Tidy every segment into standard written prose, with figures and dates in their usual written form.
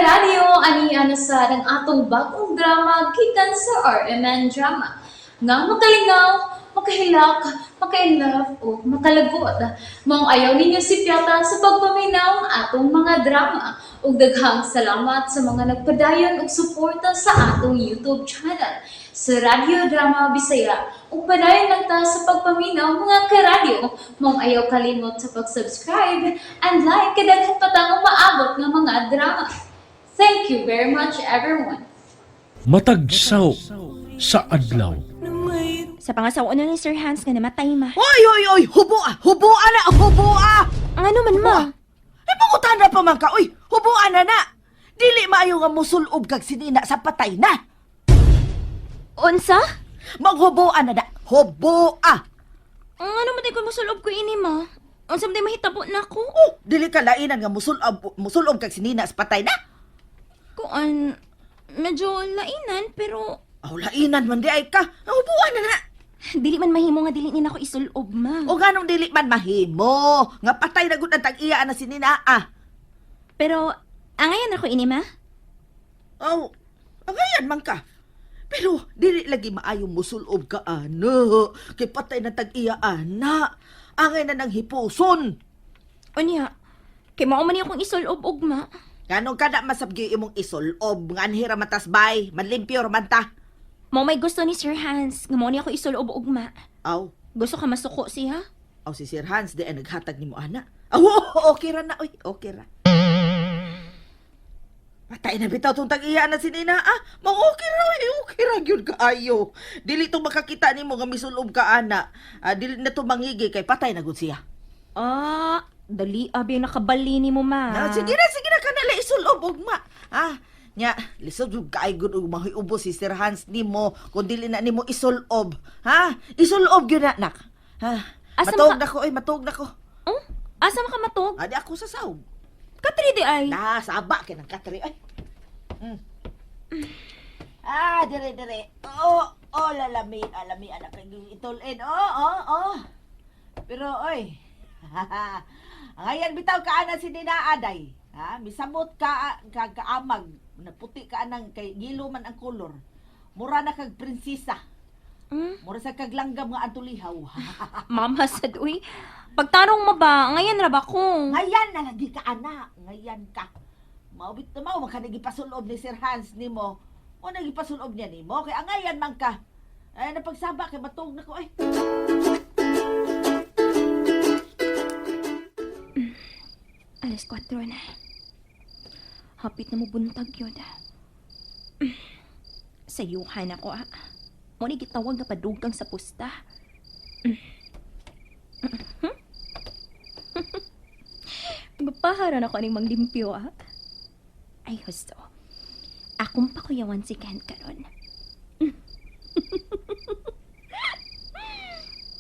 Karadyo, ani na sa ang atong bagong drama gikan sa RMN Drama. Nga makalingaw, makahilak, makainlove o makalagot. Maong ayaw ninyo sipyata sa pagpaminaw ang atong mga drama. Ug daghang salamat sa mga nagpadayon og suporta sa atong YouTube channel sa Radyo Drama Bisaya. Ug padayon lang ta sa pagpaminaw, mga karadyo. Maong ayaw kalimot sa pag-subscribe and like kay daghan pa tang umaabot nga mga drama. Thank you very much, everyone. Matagsaw sa adlaw. Sa pangasawa na ni Sir Hans nga namatay, ma. Oy, oy, oy! Hubo ah! Hubo na! Hubo ah! Ang ano man, ma? Ay, pangutan na pa man ka! Uy, hubo na na! Dili maayo nga musulob kag sinina sa patay na! Unsa? Maghuboan na na! Hubo ah! Ang ano man ko musulob ko ini, ma? Unsa man day mahitabo na ko? Oh, dili ka lainan nga musulob, musulob kag sinina sa patay na! Kuan, medyo lainan pero Aw, lainan man di ay ka! Hubuan na na! Dili man mahimo nga dili ni nako isulob, ma. O ganong dili man mahimo! Nga patay na gud ang tag-iya na sinina ah! Pero angayan ako ini, ma? Aw, angayan man ka. Pero dili lagi maayo musulob ka ano, kay patay na tag-iya ana. Angay na nang hipuson. Unya, kay mao man ni akong isulob og ma. Ganong kada masabgi imong isulob nga anhira matas bay, manlimpyo ra man ta. Mao may gusto ni Sir Hans nga mao ni ako isulob og ma. Aw, Gusto ka masuko siya? Aw si Sir Hans di ay naghatag nimo ana. Aw, okay ra na oy, okay ra. Patay na bitaw tong tag-iya na si Nina ah. Mao okay ra oy, okay ra gyud kaayo. Dili to makakita nimo nga misulob ka ana. Ah, dili na to mangigi kay patay na gud siya. Ah, dali abi nakabali nimo, ma. Na, sige na kanala isulob ugma. Ah, nya lisod jud kay gud og mahiubo si Sir Hans nimo kung dili na nimo isulob. Ha? Isulob gyud na nak. Ha? Asa Matug maka- na ko oy, matug na ko. Oh, asa man ka matug? Adi ako sa sahog. Katri di ay. Na saba kay nang katri ay. Ah, dire dire. Oh, oh lalami, alami anak kay itulin. Oh, oh, oh. Pero oy. Ngayon bitaw ka ana si Nina Aday. Ha, misamot ka ka kaamag, naputi ka anang kay gilo man ang kolor. Mura na kag prinsesa. Mura sa kag langgam nga antulihaw. Mama sad uy. Pagtarong mo ba, ngayon ra ba ko? Ngayan na lagi ka ana, ngayan ka. Maubit na mao maka nagipasulob ni Sir Hans nimo. O nagipasulob niya nimo kay angayan man ka. Ay napagsaba kay matug na ko ay. Alas 4 na. Hapit na mo buntag yun. Sayuhan ako ah. Mo ni gitawag nga padugang sa pusta. Mapaharan ako aning manglimpyo ah. Ay husto. Akong pakuyawan si Ken karon.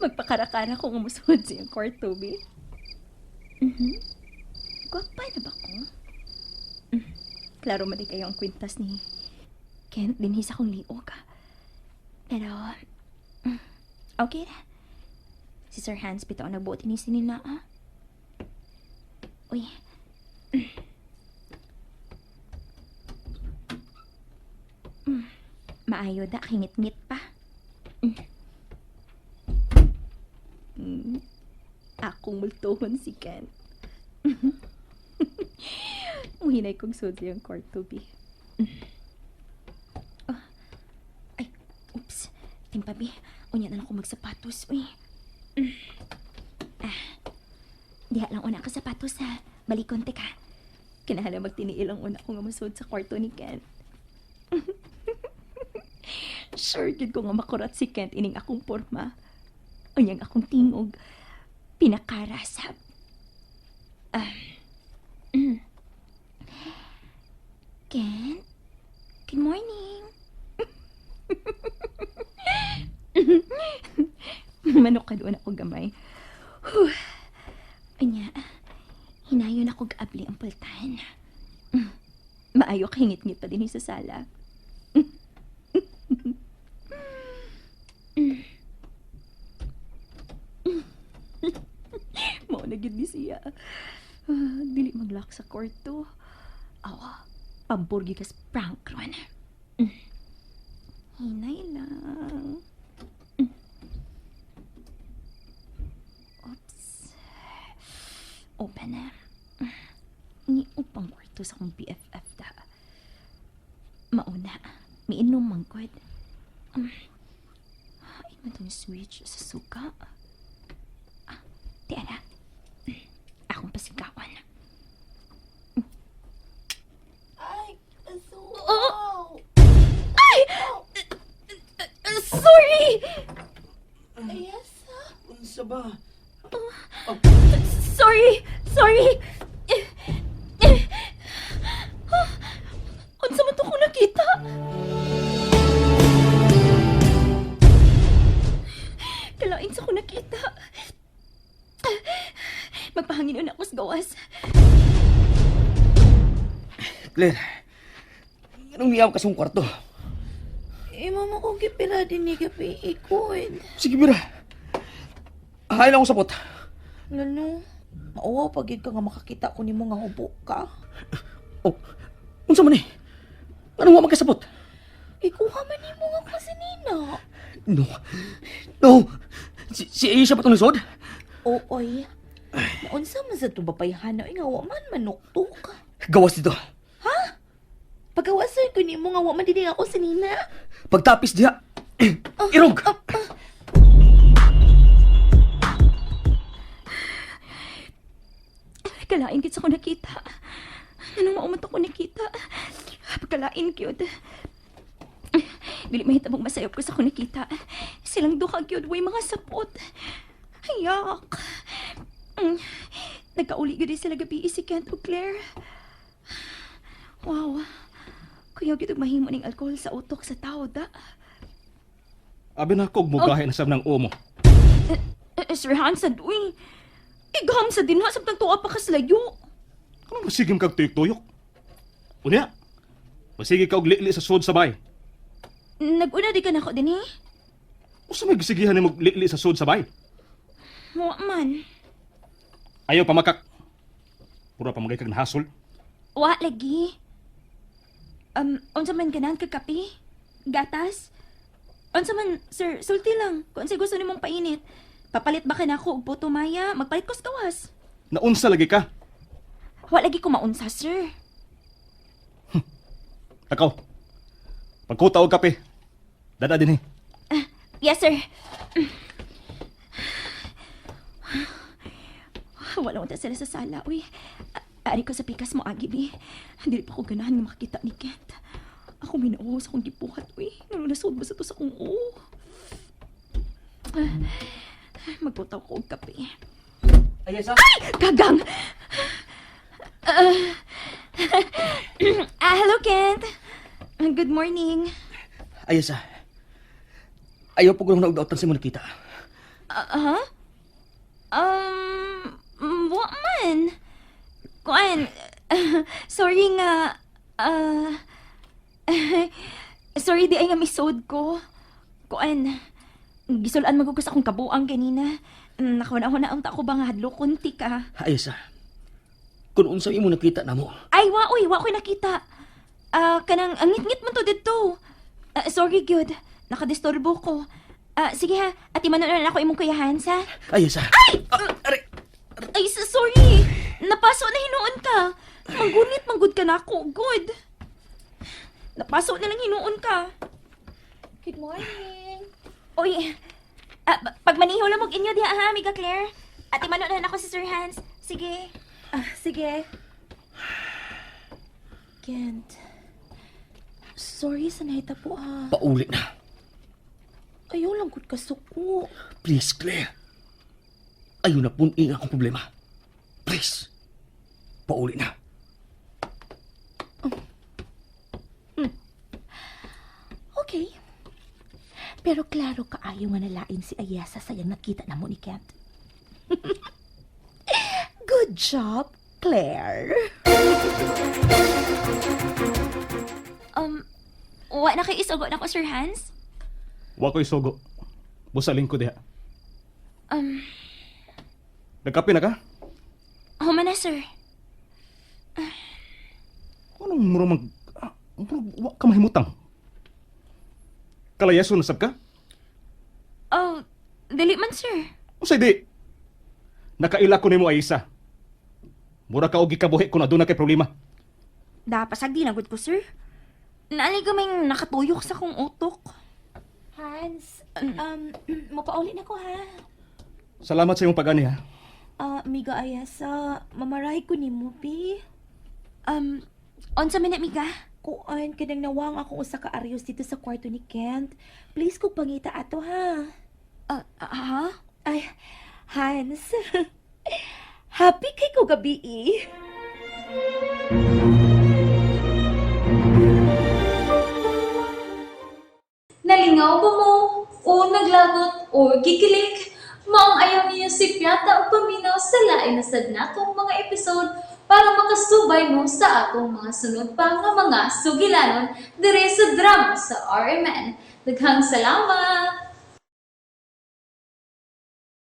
Magpakarakara ko nga musuod siyang kwarto, bi. Gwapa na ba ko? Klaro man di kayo ang kwintas ni Kent dinhi sa akong liog. Pero, okay ra. Si Sir Hans bitaw ang nagbuot ini sinina, ah. Uy. Maayo da, kingit-ngit pa. Akong multuhon si Kent. Muhinay kong sud yung kwarto, bi. Ah, ay, oops. Timpa, bi. Unya na lang ako magsapatos, uy. Ah, diha lang una ka sapatos, ha. Balikon te ka. Kinahala magtiniil ang una ko nga musod sa kwarto ni Kent. Sure, gid ko nga makurat si Kent ining akong porma. Unyang akong tingog. Pinakarasab. Ken? Good morning. Manok ka doon ako gamay. Whew. Anya, hinayon ako gaabli ang pultahan. Maayo kahingit-ngit pa din sa sala. Mao na gyud ni siya. Ah, dili maglock sa kwarto. Awa. Pabor gyud kas prank ron. Hinay lang. Oops. Open na. Ni upang kwarto sa akong BFF da. Mauna, miinom man gud. Ay, man tong switch sa suka. Ah, di ala. Akong pasigawan. Ay, Oh! Ay! Sorry! Yes. Unsa ba? Sorry! Sorry! Unsa man to ko nakita? Kalain sa ko nakita. Magpahangin na ako sa gawas. Claire, anong niyaw ka sa kwarto? Eh, mama ko gipira din ni gabi ikon. Sige, Bira. Hain akong sapot. Lalo, mauwaw pag ka nga makakita ko nimo nga hubo ka. Oh, unsa man eh? Anong wa magkasapot? Ikuha man nimo nga ko si Nina. No. No. Si Aisha pa itong lisod? Ooy. Naunsa man sa tubapayhana ay nga wa man manuktok. Gawas dito. Pagawasan ko nimo nga wa man dinhi ako si Nina. Pagtapis diha. Irog! Kalain gid sa ko nakita. Anong maumat ako nakita? Pagkalain gyud. Dili mahitabong masayop ko sa ko nakita. Silang duha gyud way mga sapot. Hayak. Nagkauli gyud sila gabi si Kent ug Claire. Wow. Kuyaw gyud og mahimo ning alkohol sa utok sa tao da. Abi na kog mugahe na sab ng umo. Eh, Sir Hans, uy. Igam sa dinha samtang tuwa pa kaslayo. Anong masigim kag tuyok-tuyok? Unya, masige ka og lili sa sud sabay. Naguna di ka nako dinhi. Usa may gisigihan nimo og lili sa sud sabay? Wa man. Ayaw pamakak. Pura pa magay kag nahasol. Wa lagi. Unsa man ganahan kag kape? Gatas? Unsa man, sir, sulti lang. Kung unsay gusto nimong painit. Papalit ba ka nako og puto maya? Magpalit ko sa gawas. Naunsa lagi ka? Wa lagi ko maunsa, sir. Takaw. Pagkuta og kape. Dada dinhi. Yes, sir. Wala unta sila sa sala, uy. Ari ko sa pikas mo, agi, bi. Dili pa ko ganahan nga makakita ni Kent. Ako may nauwaw sa akong gibuhat, uy. Nanunasod ba sa to sa akong oo? Ah, Magbutaw ko og kape. Ayesa? Gagang! Ah, hello, Kent. Good morning. Ayesa. Ayaw po ko lang naugdaotan sa mo nakita. Ah, huh? Wa man. Kuan, sorry nga, ah, sorry di ay nga misod ko. Kuan, gisulaan man ko sa akong kabuang ganina. Nakuna-una ang ko ba nga hadlo kunti ka. Ayesa. Kung unsa imo nakita namo. Ay, wa oy, wa ko'y nakita. Ah, kanang ang ngit-ngit man to didto. Ah, sorry gyud, nakadisturbo ko. Ah, sige ha, ati manunan ako imong kuyahan sa. Ayesa. Ay! Aray! Ay, sorry. Napaso na hinuon ka. Manggunit, manggod ka na ako. Good. Napaso na lang hinuon ka. Good morning. Uy, ah, pagmaniho lang og inyo diha ha, Amiga Claire. Ate manunan ako si Sir Hans. Sige. Ah, sige. Kent. Sorry sa nahita po ha. Pauli na. Ayaw lang gud ka suko. Please, Claire. Ayaw na punin akong problema. Please. Pauli na. Okay. Pero klaro kaayo nga nalain si Ayesa sa iyang nakita na mo ni Kent. Good job, Claire. Wa na kay isugo na ko, Sir Hans? Wa ko'y sugo. Busa lingkod diha. Nagkape na ka? Human na, sir. Anong mura mag Murag wa ka mahimutang. Kalayason na sab ka? Oh, dili man, sir. Unsay di? Nakaila ko nimo ay isa. Mura ka og gikabuhi kung aduna kay problema. Dapasag di na gud ko, sir. Naali kaming nakatuyok sa kong utok. Hans, mapauli na ko ha. Salamat sa imong pag-ani ha. Ah, miga ayasa, mamarahi ko nimo pi. Unsa man na, Miga? Kuan kanang nawang akong usa ka aryos dito sa kwarto ni Kent. Please kog pangita ato ha. Ah, ha? Ay, Hans. Happy kay ko gabi eh. Nalingaw ba mo? O naglagot o gikilig? Maong ayaw niyo si Piata o paminaw sa lain na sad natong mga episode para makasubay mo sa atong mga sunod pa nga mga sugilanon dire sa drama sa RMN. Daghang salamat!